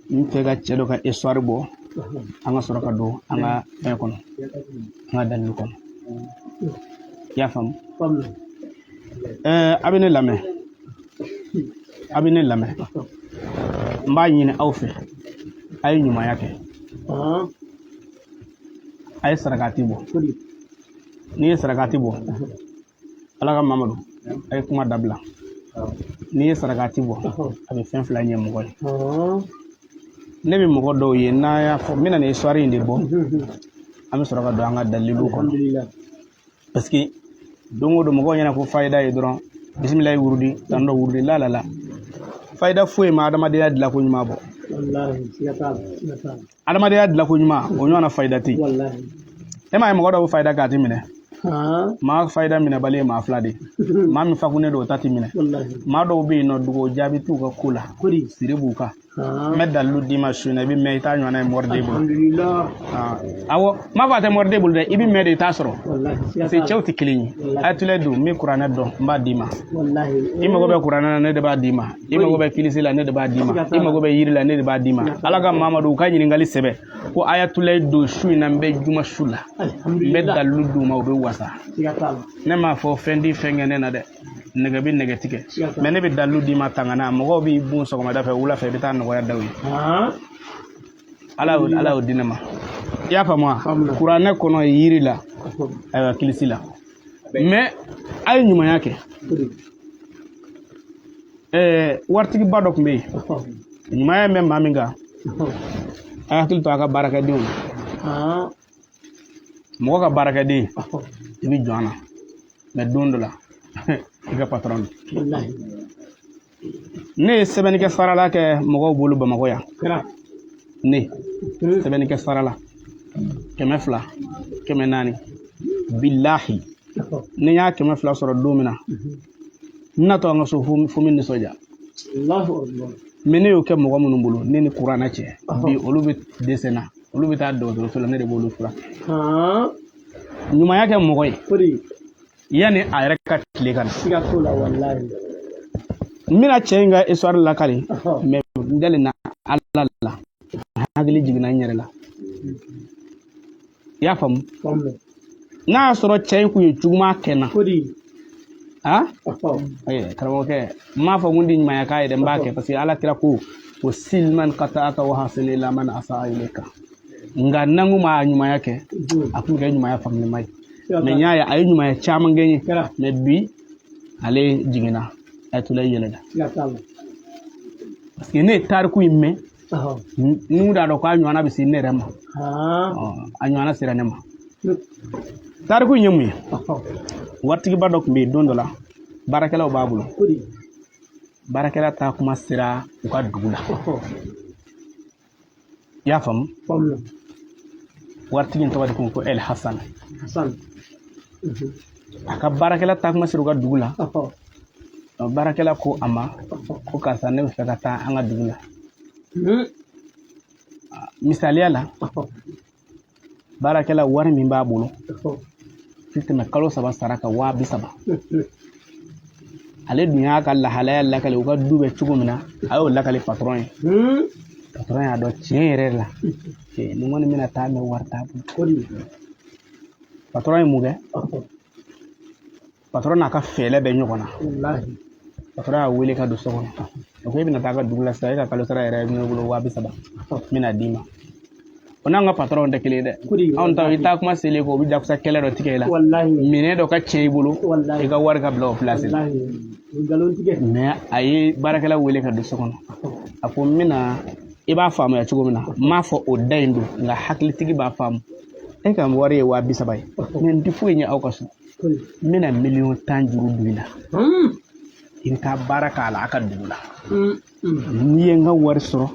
N fɛ ka cɛ dɔ ka histoire bɔ, an ka sɔrɔ ka don an ka fɛn kɔnɔ, an ka dalilu kɔnɔ. I y'a faamu? A bɛ ne lamɛn, a bɛ ne lamɛn. N b'a ɲini aw fɛ, a ye ɲumanya kɛ, a ye sarakati bɔ. N'i ye sarakati bɔ, Ala ka Mamadu, a ye kuma dabila. N'i ye sarakati bɔ, a bɛ fɛn fila ɲɛ mɔgɔ ye. Ne bɛ mɔgɔ dɔw ye, n'an y'a fɔ, n bɛna nin histoire in de bɔ, an bɛ sɔrɔ ka don an ka daliluw kɔnɔ, parce que don o don mɔgɔw ɲɛna ko fayida ye dɔrɔn bisimilayi wurudi tan dɔ wurudi la la la. Fayida foyi ma adamadenya dilanko ɲuman bɔ. Adamadenya dilanko ɲuman, o ɲɔgɔnna fayida tɛ yen. E m'a ye mɔgɔ dɔw bɛ fayida kɛ, a tɛ minɛ. Maa fayida minɛbali ye maa fila de ye: maa min fakunnen don, o ta tɛ minɛ. Maa dɔw bɛ yen nɔ, dugawu jaabi t'u ka ko la, siri b'u kan. N bɛ dalilu d'i ma su in na, i bɛ mɛn i t'a ɲɔgɔnna ye mɔriden bolo. Awɔ, n m'a fɔ a tɛ mɔriden bolo dɛ, i bɛ mɛn de i t'a sɔrɔ, parce que cɛw tɛ kelen ye. Ayatollah don, n bɛ kuranɛ dɔn, n b'a d'i ma. I mago bɛ kuranɛ na, ne de b'a d'i ma. I mago bɛ kilisi la, ne de b'a d'i ma. I mago bɛ yiri la, ne de b'a d'i ma. Ala ka Mamadu, u ka ɲininkali sɛbɛ ko ayatollah don su in na, n bɛ juma su la, n bɛ dalilu d'u ma, u bɛ wasa. Ne m'a fɔ fɛn di fɛn kɛ ne na dɛ, nɛgɛ bɛ nɛgɛ tigɛ, mais ne bɛ dalilu d'i ma tangana. Mɔgɔw b'i bon sɔgɔmada fɛ, wula fɛ i bɛ taa nɔgɔya da u ye. Ala y'o di ne ma. I y'a faamu wa? Kuranɛ kɔnɔ, yiri la, ayiwa, kilisi la. Mais a ye ɲumanya kɛ. Waritigiba dɔ tun bɛ yen, ɲumanya bɛ maa min kan, a hakili to a ka baarakɛdenw na. Mɔgɔ ka baarakɛden, i bɛ jɔn na, mais don dɔ la i ka patɔrɔn don. Ne ye sɛbɛnnikɛ sarala kɛ mɔgɔw bolo Bamakɔ yan. Ne sɛbɛnnikɛ sarala 200, 400, bilahi, ni n y'a 200 sɔrɔ don min na, n natɔ an ka so fo min nisɔndiya. Mais ne y'o kɛ mɔgɔ minnu bolo, ne ni kuranɛ cɛ, bi olu bɛ dɛsɛ na, olu bɛ taa dɔgɔtɔrɔso la, ne de b'olu furakɛ. Ɲumanya kɛ mɔgɔ ye yanni a yɛrɛ ka tile ka na. N bɛna cɛ in ka histoire lakali, mais n dalenna Ala la, n hakili jiginna n yɛrɛ la. I y'a faamu? N'a y'a sɔrɔ cɛ in kun ye juguman kɛ n na, karamɔgɔkɛ, n m'a fɔ ko n tɛ ɲumanya k'a ye dɛ, n b'a kɛ, parce que Ala kira ko ko sil man qata'aka wa ahsin ila man asa'a ilayka. Nka n'an ko ma ɲumanya kɛ, a kun kɛ ɲumanya faamulima ye. Mais n y'a ye a ye ɲumanya caman kɛ n ye, mais bi ale jiginna, ayatollah yɛlɛla, parce que ne ye tariku in mɛn, n t'a dɔn k'a ɲɔgɔnna bɛ se ne yɛrɛ ma. A ɲɔgɔnna sera ne ma. Tariku in ye mun ye? Waritigiba dɔ tun bɛ yen, don dɔ la baarakɛlaw b'a bolo. Baarakɛla taa kuma sera u ka dugu la. I y'a faamu? Waritigi in tɔgɔ de ko El Hasan. A ka baarakɛla taa kuma sera u ka dugu la. Baarakɛla ko a ma ko karisa, ne bɛ fɛ ka taa an ka dugu la. Misaliya la, baarakɛla wari min b'a bolo ti tɛmɛ kalo 3 sara kan, 30.000. Ale dun y'a ka lahalaya lakale, u ka du bɛ cogo min na, a y'o lakale patɔrɔn ye. Patɔrɔn y'a dɔn tiɲɛ yɛrɛ la nin kɔni bɛna taa, mais wari t'a bolo. Patɔrɔn ye mun kɛ? Patɔrɔn n'a ka fɛɛrɛ bɛ ɲɔgɔn na. Patɔrɔn y'a wele ka don so kɔnɔ. A ko e bɛna taa ka dugu la sisan, e ka kalo sara yɛrɛ ye ne bolo 30.000, n bɛna d'i ma. O n'an ka patɔrɔnw tɛ kelen ye dɛ. Anw ta, i taa kuma selen kɔ, u bɛ jagosa kɛlɛ dɔ tigɛ i la, minɛn dɔ ka tiɲɛ i bolo, i ka wari ka bila o pilasi la. Mais a ye baarakɛla wele ka don so kɔnɔ. A ko n bɛna, i b'a faamuya cogo min na, n m'a fɔ o da in don, nka hakilitigi b'a faamu. E ka wari ye 30.000 ye, mais n tɛ foyi ɲɛ aw ka so. N bɛna 10.000.000 juru don i la, i bɛ taa baara k'a la a ka dugu la. N'i ye n ka wari sɔrɔ,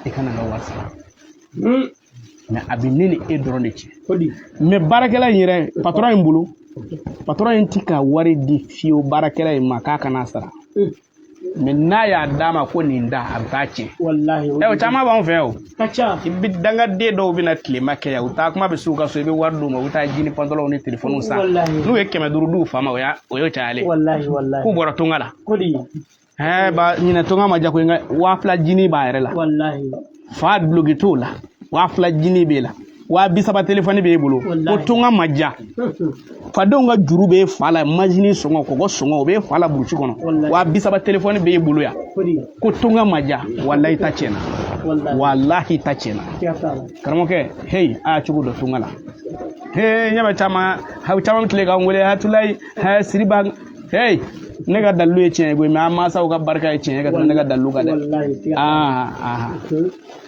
i kana n ka wari sara. Mais a bɛ ne ni e dɔrɔn de cɛ. Mais baarakɛla in yɛrɛ, patɔrɔn in bolo, patɔrɔn in ti ka wari di fiyewu baarakɛla in ma k'a kana sara. Mais n'a y'a d'a ma ko nin da, a bɛ taa tiɲɛ. O caman b'anw fɛ o. I bɛ dangaden dɔw bɛna tilema kɛ yan, u taa kuma bɛ s'u ka so, i bɛ wari d'u ma, u bɛ taa ji ni pantalon ni telefɔniw san. N'u ye 500 d'u fa ma, o y'o cayalen. K'u bɔra tunga la. Hɛɛ ba ɲinɛ tunga ma diya koyi, nka 2000 jini b'a yɛrɛ la. Wallahi. Fa duloki t'o la, 2000 jini b'e la, 30.000 telefɔni b'e bolo, ko tunga ma diya. Fadenw ka juru b'e fa la, majini sɔngɔ, kɔgɔ sɔngɔ, o b'e fa la burusi kɔnɔ, 30.000 telefɔni b'e bolo yan, ko tunga ma diya. Walahi ta tiɲɛna, walahi ta tiɲɛna. Karamɔgɔkɛ, heyi, a y'a cogo dɔn tunga la. He, ɲɛ bɛ caman, aw caman bɛ tile k'an wele hatulayi, he siriba, heyi, ne ka dalilu ye tiɲɛ ye koyi, mɛ an mansaw ka barika ye tiɲɛ ye ka tɛmɛ ne ka dalilu kan dɛ.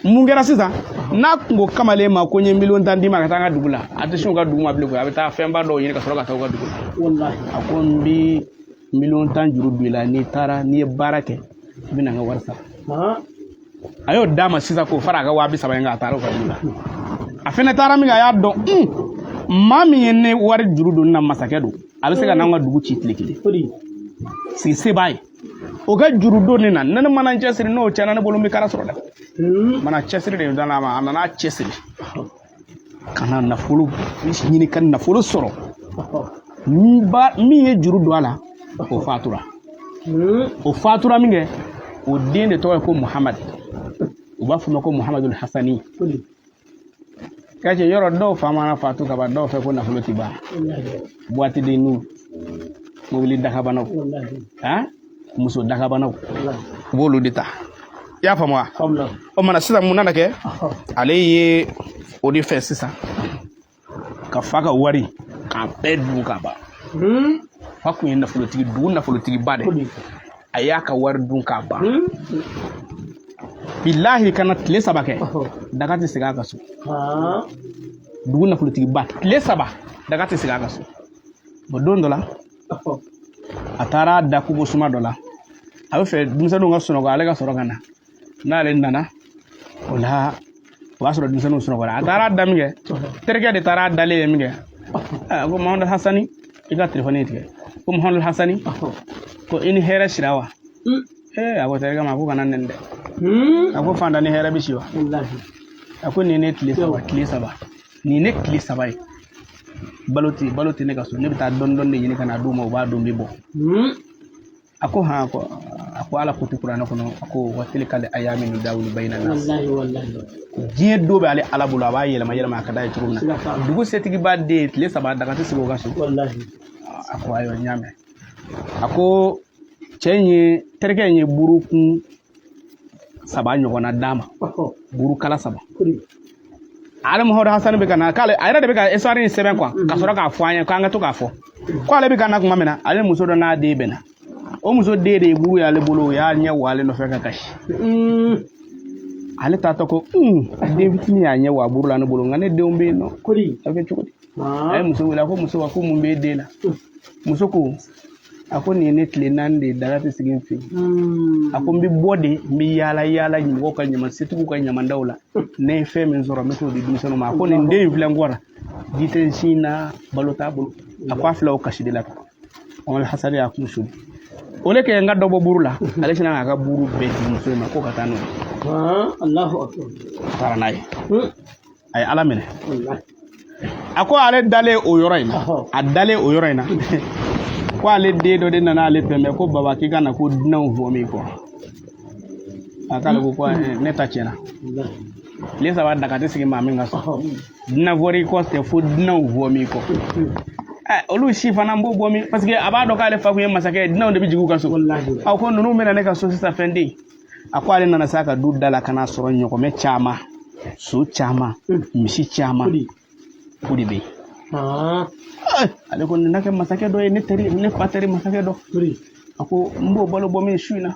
Mun kɛra sisan? N'a kun ko kamalen ma ko n ye 10.000.000 d'i ma ka taa n ka dugu la, a tɛ sin u ka dugu ma bilen koyi, a bɛ taa fɛnba dɔw ɲini ka sɔrɔ ka taa u ka dugu la. A ko n bi 10.000.000 juru don i la, n'i taara n'i ye baara kɛ, i bɛna n ka wari sara. A y'o d'a ma sisan k'o fara a ka 30.000 in kan, a taara o ka dugu la. A fɛnɛ taara min kɛ, a y'a dɔn maa min ye ne wari juru don na, masakɛ don, a bɛ se ka n'an ka dugu ci tile kelen sigi se b'a ye. O ka juru don ne na, ne ne mana n cɛsiri, n'o tiɲɛna ne bolo, n bɛ kara sɔrɔ dɛ. Mana cɛsiri de dana ma, a nana cɛsiri ka na nafolo ɲini, ka nafolo sɔrɔ. Min ye juru don a la, o fatura. O fatura min kɛ, o den de tɔgɔ ye ko Muhamad, u b'a fɔ o ma ko Muhamadul Hasani. K'a cɛ yɔrɔ dɔw fa mana fatu ka ban, dɔw fɛ ko nafolo ti ban, boîte de nuit, mobili dakabanaw, muso dakabanaw, u b'olu de ta. I y'a faamu wa? O mana sisan, mun nana kɛ? Ale ye o de fɛ sisan ka fa ka wari k'a bɛɛ dun ka ban. Fa kun ye nafolotigi, dugu nafolotigiba de, a y'a ka wari dun k'a ban. Bilahi, ka na tile 3 kɛ, daga tɛ sigi a ka so. Dugu nafolotigiba, tile 3 daga tɛ sigi a ka so. Bon, don dɔ la, a taara da kogo suma dɔ la, a bɛ fɛ denmisɛnninw ka sunɔgɔ, ale ka sɔrɔ ka na. N'ale nana o la, o b'a sɔrɔ denmisɛnninw sunɔgɔra. A taara da min kɛ, terikɛ de taara dalen ye min kɛ, a ko Muhamadu Hasani, i ka telefɔni tigɛ. Ko Muhamadu Hasani, ko i ni hɛrɛ sira wa? Ee, a ko terikɛ ma, a ko kana nɛni dɛ. A ko fantan ni hɛrɛ bɛ si wa? A ko nin ye ne tile 3, tile 3, nin ye ne tile 3 ye, balo tɛ, balo tɛ ne ka so, ne bɛ taa dɔɔni dɔɔni de ɲini ka na d'u ma, u b'a dun, bɛ bɔ. A ko han, a ko Ala ko tɛ kuranɛ kɔnɔ, a ko wa tilkal ayami nudawilu bayina nas, diɲɛ don bɛ ale Ala bolo, a b'a yɛlɛma yɛlɛma a ka d'a ye cogo min na. Dugu setigiba den ye tile 3 daga tɛ sigi o ka so. A ko ayiwa, n y'a mɛn. A ko cɛ in ye, terikɛ in ye buru kun 3 ɲɔgɔnna d'a ma, buru kala 3. Ale Muhamadu Hasani bɛ ka na, k'ale a yɛrɛ de bɛ ka histoire in sɛbɛn quoi, ka sɔrɔ k'a fɔ an ye k'an ka to k'a fɔ ko ale bɛ ka na tuma min na, ale muso dɔ n'a den bɛnna, o muso den de ye buru y'ale bolo, o y'a ɲɛ wɔ ale nɔfɛ ka kasi. Ale taatɔ ko den fitinin y'a ɲɛ wɔ buru la ne bolo, nka ne denw bɛ yen nɔ, a bɛ kɛ cogo di? A ye muso wele, a ko muso, a ko mun b'e den na? Muso ko, a ko nin ye ne tile 4 de ye, daga tɛ sigi n fɛ yen. A ko n bɛ bɔ de, n bɛ yaala yaala mɔgɔw ka ɲama, setigiw ka ɲamandaw la, ne ye fɛn min sɔrɔ, n bɛ t'o di denmisɛnninw ma. A ko nin den in filɛ n kɔ la, ji tɛ n sin na, balo t'a bolo. A ko a filɛ o kasi de la. Mamadu Hasani y'a kun suli, o le kɛ n ka dɔ bɔ buru la, ale sinna k'a ka buru bɛɛ di muso in ma ko ka taa n'o ye. A taara n'a ye, a ye Ala minɛ. A ko ale dalen o yɔrɔ in na, a dalen o yɔrɔ in na, ko ale den dɔ de nana ale pɛnpɛn ko baba, k'i ka na, ko dunanw fɔ min kɔ. A k'ale ko ne ta tiɲɛna, tile 3 daga tɛ sigi maa min ka so, dunan fɔr'i kɔ tɛ, fo dunanw fɔ min kɔ. Olu si fana n b'o bɔ min, parce que a b'a dɔn k'ale fa kun ye masakɛ ye, dunanw de bɛ jigin u ka so. A ko ninnu bɛna ne ka so sisan, fɛn tɛ yen. A ko ale nana s'a ka du da la ka n'a sɔrɔ ɲɔgɔmɛ caman, so caman, misi caman, o de bɛ yen. Ale ko nin na kɛ masakɛ dɔ ye, ne teri, ne fa teri masakɛ dɔ. A ko n b'o balo bɔ min su in na.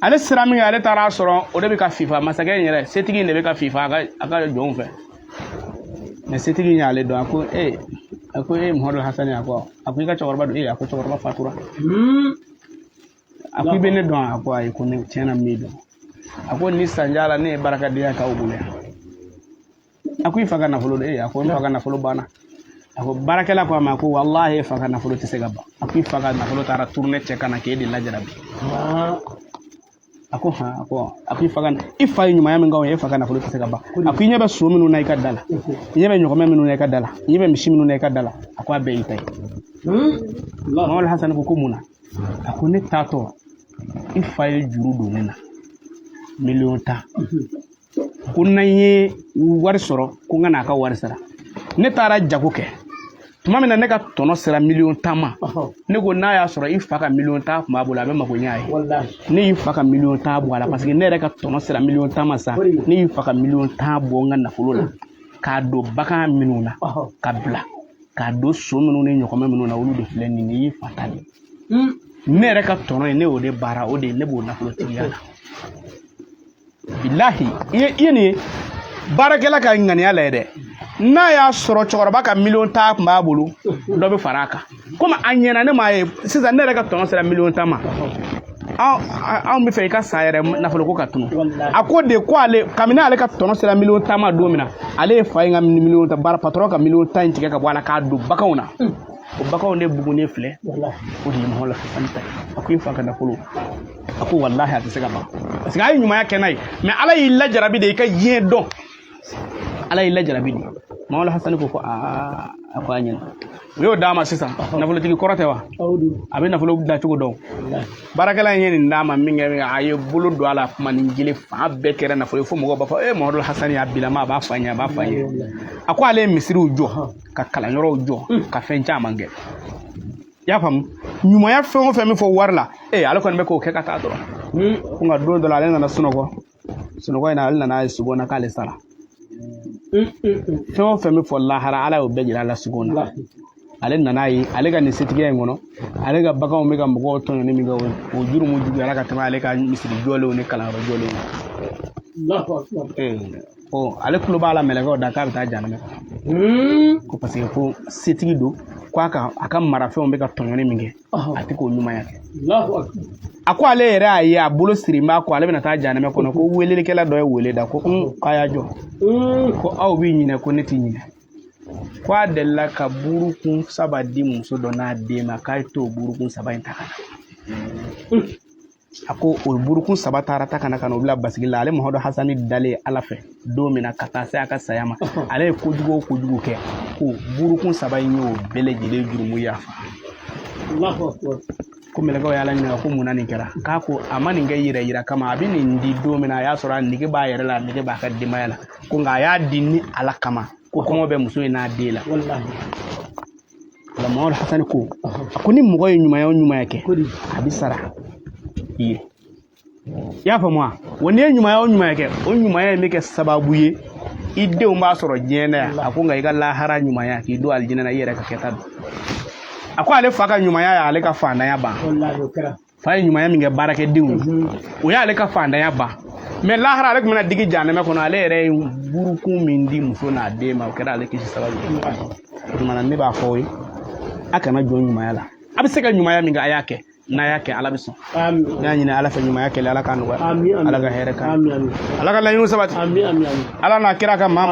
Ale sira min kɛ, ale taara sɔrɔ o de bɛ ka fifa, masakɛ in yɛrɛ, setigi in de bɛ ka fifa a ka jɔnw fɛ. Mɛ setigi in y'ale dɔn. A ko e, a ko e Muhamadu Hasani, a ko i ka cɛkɔrɔba don. E, a ko cɛkɔrɔba fatura. A ko i bɛ ne dɔn? A ko ayi, ko ne tiɲɛ na n b'i dɔn. A ko ni sanja la ne ye barakadenya k'aw bolo yan. A ko i fa ka nafolo de? A ko n fa ka nafolo banna. A ko baarakɛla ko a ma ko walahi e fa ka nafolo tɛ se ka ban. A ko i fa ka nafolo taara tournée cɛ ka na k'e de lajarabi. A ko han, a ko i fa ye ɲumanya min k'anw ye, e fa ka nafolo tɛ se ka ban. A ko i ɲɛ bɛ so minnu na i ka da la, i ɲɛ bɛ ɲɔgɔmɛ minnu na i ka da la, i ɲɛ bɛ misi minnu na i ka da la, a ko a bɛɛ y'i ta ye. Mamadu Hasani ko mun na? A ko ne taatɔ I fa ye juru don ne na 10,000,000, ko n'an ye wari sɔrɔ ko n ka n'a ka wari sara. Ne taara jago kɛ tuma min na, ne ka tɔnɔ sera 10,000,000 ma. Ne ko n'a y'a sɔrɔ i fa ka 10,000,000 tun b'a bolo, a bɛ mako ɲɛ a ye. Ne y'i fa ka 10,000,000 bɔ a la, parce que ne yɛrɛ ka tɔnɔ sera 10,000,000 ma sa. Ne y'i fa ka 10,000,000 bɔ n ka nafolo la k'a don bagan minnu na, ka bila k'a don so minnu ni ɲɔgɔmɛ minnu na, olu de filɛ nin ye, i y'i fa ta de. Ne yɛrɛ ka tɔnɔ ye, ne y'o de baara, o de ye ne b'o nafolotigiya la. Bilahi, i ye nin ye baarakɛla ka ŋaniya lajɛ dɛ. N'a y'a sɔrɔ cɛkɔrɔba ka 10,000,000 tun b'a bolo, dɔ bɛ fara a kan. Komi a ɲɛna ne m'a ye sisan, ne yɛrɛ ka tɔnɔ sera 10,000,000 ma, anw bɛ fɛ i ka sa yɛrɛ nafolo ko ka tunu. A ko de ko ale kabini ale ka tɔnɔ sera 10,000,000 ma don min na, ale ye fa in ka 10,000,000 baara, patɔrɔn ka 10,000,000 in tigɛ ka bɔ a la k'a don baganw na. O baganw de bugunen filɛ, o de ye Mamadu Hasani ta ye. A ko i fa ka nafolo, a ko walahi a tɛ se ka ban, parce que a ye ɲumanya kɛ n'a ye, mais Ala y'i lajarabi de i ka diɲɛ dɔn. Ala y'i lajarabi de. Mamadu Hasani ko aa, a ko a ɲɛna. U y'o d'a ma sisan, nafolotigi kɔrɔ tɛ wa? A bɛ nafolo dilancogo dɔn. Baarakɛla in ye nin d'a ma min kɛ, a ye bolo don a la kuma ni jeli fan bɛɛ kɛra nafolo ye, fo mɔgɔw b'a fɔ e Mamadu Hasani y'a bilama, a b'a fa ɲɛ, a b'a fa ɲɛ. A ko ale ye misiriw jɔ, ka kalanyɔrɔw jɔ, ka fɛn caman kɛ. I y'a faamu, ɲumanya fɛn o fɛn bɛ fɔ wari la, ale kɔni bɛ k'o kɛ ka taa dɔrɔn. Ko nka don dɔ la ale nana sunɔgɔ, sunɔgɔ in na ale nana ye sugo na k'ale sara. Fɛn o fɛn bɛ fɔ lahara, Ala y'o bɛɛ jira a la sugo na. Ale nana ye ale ka nin setigiya in kɔnɔ, ale ka baganw bɛ ka mɔgɔw tɔɲɔni min kɛ, o jurumu juguyara ka tɛmɛ ale ka misiri jɔlenw ni kalanyɔrɔ jɔlenw. Ale tulo b'a la mɛlɛkɛw da k'a bɛ taa jahanama kɔnɔ, ko parce que ko setigi don, ko a ka marafɛnw bɛ ka tɔɲɔni min kɛ, a tɛ k'o ɲumanya kɛ. A ko ale yɛrɛ y'a ye a bolo siri b'a kɔ, ale bɛna taa jahanama kɔnɔ, ko welelikɛla dɔ ye wele da ko k'a y'a jɔ, ko aw b'i ɲinɛ, ko ne t'i ɲinɛ. Ko a delila ka burukun 3 di muso dɔ n'a den ma, k'a t'o burukun 3 in ta ka na. A ko o burukun 3 taara ta ka na o bila basigi la. Ale Mamadu Hasani dalen Ala fɛ don min na ka taa se a ka saya ma, ale ye kojugu o kojugu kɛ, ko burukun 3 in y'o bɛɛ lajɛlen jurumu yafa. Ko mɛlɛkɛw y'Ala ɲininka ko mun na nin kɛra, k'a ko a ma nin kɛ yɛrɛ yira kama, a bɛ nin di don min na a y'a sɔrɔ a nege b'a yɛrɛ la, a nege b'a ka denbaya la, ko nka a y'a di ni Ala kama, ko kɔngɔ bɛ muso in n'a den la. O la Mamadu Hasani ko, a ko ni mɔgɔ ye ɲumanya o ɲumanya kɛ, a bɛ sara i ye. I y'a faamu wa? Wa n'i ye ɲumanya o ɲumanya kɛ, o ɲumanya in bɛ kɛ sababu ye i denw b'a sɔrɔ diɲɛ na yan. A ko nka i ka lahara ɲumanya k'i don alijinɛ na, i yɛrɛ ka kɛta don. A ko ale fa ka ɲumanya y'ale ka faantanya ban. Fa ye ɲumanya min kɛ baarakɛdenw ye, o y'ale ka faantanya ban. Mais lahara ale tun bɛna digi jahanama kɔnɔ, ale yɛrɛ ye burukun min di muso n'a den ma, o kɛra ale kisi sababu ye. O tuma na ne b'a fɔ aw ye, a kana jɔ ɲumanya la. A bɛ se ka ɲumanya min kɛ, a y'a kɛ. N'a y'a kɛ, Ala bɛ sɔn. Ne y'a ɲini Ala fɛ ɲumanya kɛlɛ, Ala k'a nɔgɔya. Ala ka hɛrɛ k'an ye. Ala ka laɲiniw sabati. Ala n'a kira ka maa ma.